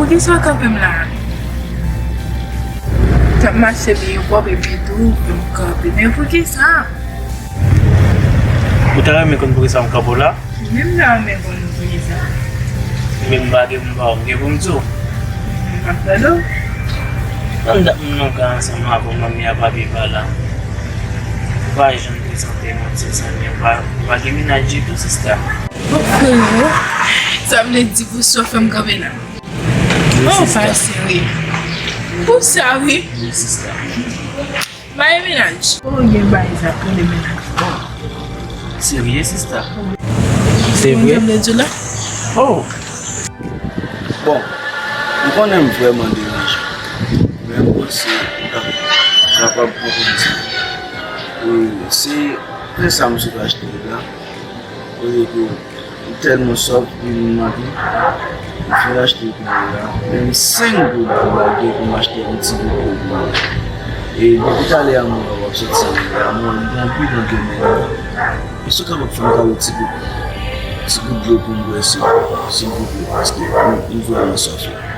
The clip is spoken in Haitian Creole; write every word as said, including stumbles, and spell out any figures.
Poukisa w kanpe m la? T ap mache byen pwòp epi tou, pou m kanpe. Men poukisa? Ou ta renmen konn poukisa m kanpe w la? Menm jan w renmen konn poukisa. Men m pa gen pou m ba w, m gen pou m di w. M ap tande w. Nan dat moun nan ka ansanm avè w, manmi a pa viv la. Ou pa janm prezante yon ti zanmi, ou pa, ou pa gen mennaj ditou, sista. Bon, frero, sa vle di pou sa w fè m kanpe la? Oh, pa serye. Pou sa, wi. Wi, sista. Bay mennaj. Oh, gen bay sa pou le mennaj. Bon. Serye, sista. Se vre? Mwen te vle di w la. Oh. Bon, m konnen m vrèman deranje. Men m panse ou ta kapab konprann sa. E se prè sa m sot achte la. Kote ke m tèlman sòf, li vin manke. M fin achte pou mwen la. Menm senk goud pou lage pou m achte yon ti gout dlo pou mwen. E depi talè a mwen wè w ap soti anba la, mwen gen yon bidon de men. Èske w kapab fè m kado ti gout, ti gout dlo pou m bwè, silvouplè, paske m, m vrèman sòf la.